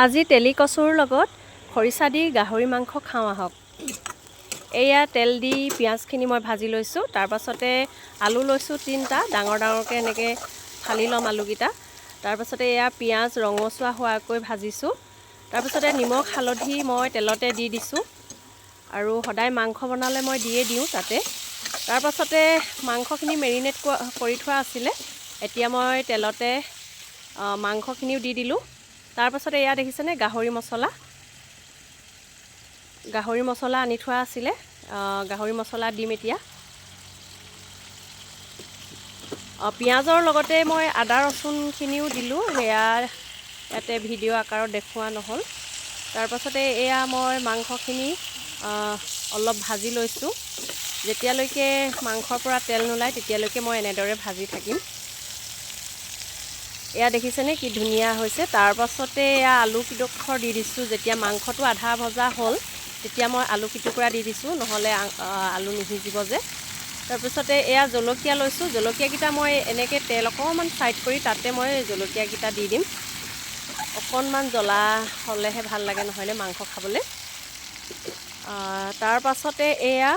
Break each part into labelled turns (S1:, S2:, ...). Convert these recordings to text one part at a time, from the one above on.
S1: আজি তেলি কচুৰ লগত খৰিচা দি গাহৰি মাংস খাওঁ আহক। এয়া তেল দি পিঁয়াজখিনি মই ভাজি লৈছোঁ। তাৰপাছতে আলু লৈছোঁ 3টা, ডাঙৰ ডাঙৰকৈ এনেকৈ ফালি ল'ম আলুকেইটা। তাৰপাছতে এয়া পিঁয়াজ ৰঙচুৱা হোৱাকৈ ভাজিছোঁ। তাৰপিছতে নিমখ হালধি মই তেলতে দি দিছোঁ, আৰু সদায় মাংস বনালে মই দিয়ে দিওঁ তাতে। তাৰপাছতে মাংসখিনি মেৰিনেট কৰি থোৱা আছিলে, এতিয়া মই তেলতে মাংসখিনিও দি দিলোঁ। তাৰপাছতে এয়া দেখিছেনে গাহৰি মছলা, গাহৰি মছলা আনি থোৱা আছিলে, গাহৰি মছলা দিম এতিয়া। পিঁয়াজৰ লগতে মই আদা ৰচুনখিনিও দিলোঁ, সেয়া ইয়াতে ভিডিঅ' আকাৰত দেখুওৱা নহ'ল। তাৰপাছতে এয়া মই মাংসখিনি অলপ ভাজি লৈছোঁ। যেতিয়ালৈকে মাংসৰ পৰা তেল নোলায় তেতিয়ালৈকে মই এনেদৰে ভাজি থাকিম। এয়া দেখিছেনে কি ধুনীয়া হৈছে। তাৰপাছতে এয়া আলু কেইডোখৰ দি দিছোঁ। যেতিয়া মাংসটো আধা ভজা হ'ল তেতিয়া মই আলু কেইটুকুৰা দি দিছোঁ, নহ'লে আলু নিসিজিব যে। তাৰপিছতে এয়া জলকীয়া লৈছোঁ। জলকীয়াকেইটা মই এনেকৈ তেল অকণমান ছাইড কৰি তাতে মই জলকীয়াকেইটা দি দিম। অকণমান জ্বলা হ'লেহে ভাল লাগে নহয়নে মাংস খাবলৈ। তাৰপাছতে এয়া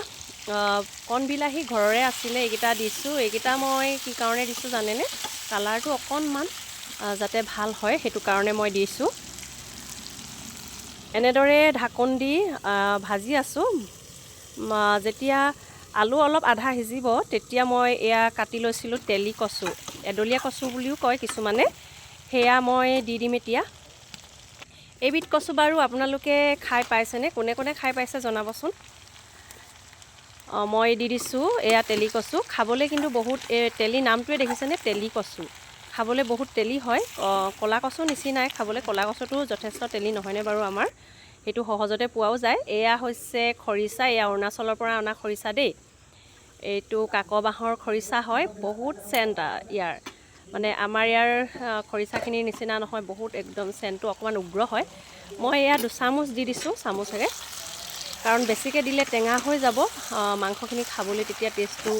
S1: কণ বিলাহী ঘৰৰে আছিলে, এইকেইটা দিছোঁ। এইকেইটা মই কি কাৰণে দিছোঁ জানেনে? কালাৰটো অকণমান যাতে ভাল হয় সেইটো কাৰণে মই দিছোঁ। এনেদৰে ঢাকোন দি ভাজি আছোঁ। যেতিয়া আলু অলপ আধা সিজিব তেতিয়া মই এয়া কাটি লৈছিলোঁ তেলি কচু, এডলীয়া কচু বুলিও কয় কিছুমানে, সেয়া মই দি দিম এতিয়া। এইবিধ কচু বাৰু আপোনালোকে খাই পাইছেনে? কোনে কোনে খাই পাইছে জনাবচোন। মই দি দিছোঁ এয়া তেলি কচু। খাবলৈ কিন্তু বহুত, এই তেলি নামটোৱে দেখিছেনে, তেলি কচু খাবলৈ বহুত তেলি হয়। ক'লা কচু নিচিনাই খাবলৈ, ক'লা কচুটো যথেষ্ট তেলি নহয়নে বাৰু আমাৰ, সেইটো সহজতে পোৱাও যায়। এয়া হৈছে খৰিচা, এয়া অৰুণাচলৰ পৰা অনা খৰিচা দেই। এইটো কাক বাঁহৰ খৰিচা হয়, বহুত চেণ্ট ইয়াৰ, মানে আমাৰ ইয়াৰ খৰিচাখিনিৰ নিচিনা নহয়, বহুত একদম চেণ্টটো অকণমান উগ্ৰ হয়। মই এয়া 2 চামুচ দি দিছোঁ চামুচেৰে, কাৰণ বেছিকৈ দিলে টেঙা হৈ যাব মাংসখিনি, খাবলৈ তেতিয়া টেষ্টটো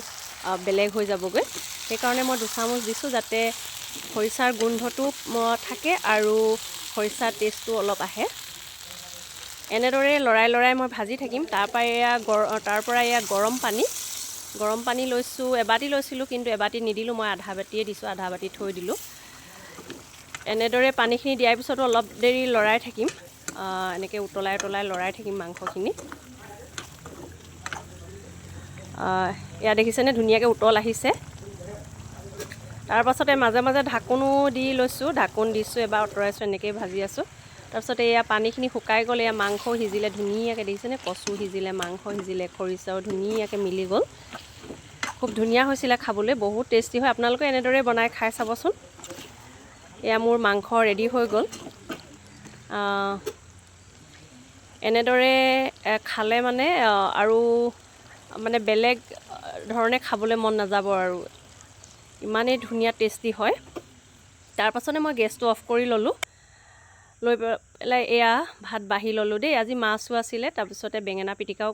S1: বেলেগ হৈ যাবগৈ। সেইকাৰণে মই 2 চামুচ দিছোঁ, যাতে খৰিচাৰ গোন্ধটো থাকে আৰু খৰিচাৰ টেষ্টটো অলপ আহে। এনেদৰে লৰাই লৰাই মই ভাজি থাকিম। তাৰ পৰা এয়া গৰম পানী, গৰম পানী লৈছোঁ। এবাতি লৈছিলোঁ, কিন্তু এবাতি নিদিলোঁ মই, আধা বাতিয়ে দিছোঁ, আধা বাতি থৈ দিলোঁ। এনেদৰে পানীখিনি দিয়াৰ পিছতো অলপ দেৰি লৰাই থাকিম, এনেকৈ উতলাই উতলাই লৰাই থাকিম মাংসখিনি। এয়া দেখিছেনে ধুনীয়াকৈ উতল আহিছে। তাৰপাছতে মাজে মাজে ঢাকোনো দি লৈছোঁ, ঢাকোন দিছোঁ, এবাৰ আঁতৰাইছোঁ, এনেকৈয়ে ভাজি আছোঁ। তাৰপিছতে এয়া পানীখিনি শুকাই গ'ল, এয়া মাংস সিজিলে ধুনীয়াকৈ, দেখিছেনে? কচু সিজিলে, মাংস সিজিলে, খৰিচাও ধুনীয়াকৈ মিলি গ'ল। খুব ধুনীয়া হৈছিলে খাবলৈ, বহুত টেষ্টি হয়। আপোনালোকে এনেদৰে বনাই খাই চাবচোন। এয়া মোৰ মাংস ৰেডি হৈ গ'ল। এনেদৰে খালে মানে আৰু মানে বেলেগ ধৰণে খাবলৈ মন নাযাব আৰু, ইমানেই ধুনীয়া টেষ্টি হয়। তাৰপাছতে মই গেছটো অফ কৰি ল'লোঁ, লৈ পেলাই এয়া ভাত বাঢ়ি ল'লোঁ দেই। আজি মাছো আছিলে, তাৰপিছতে বেঙেনা পিটিকাও।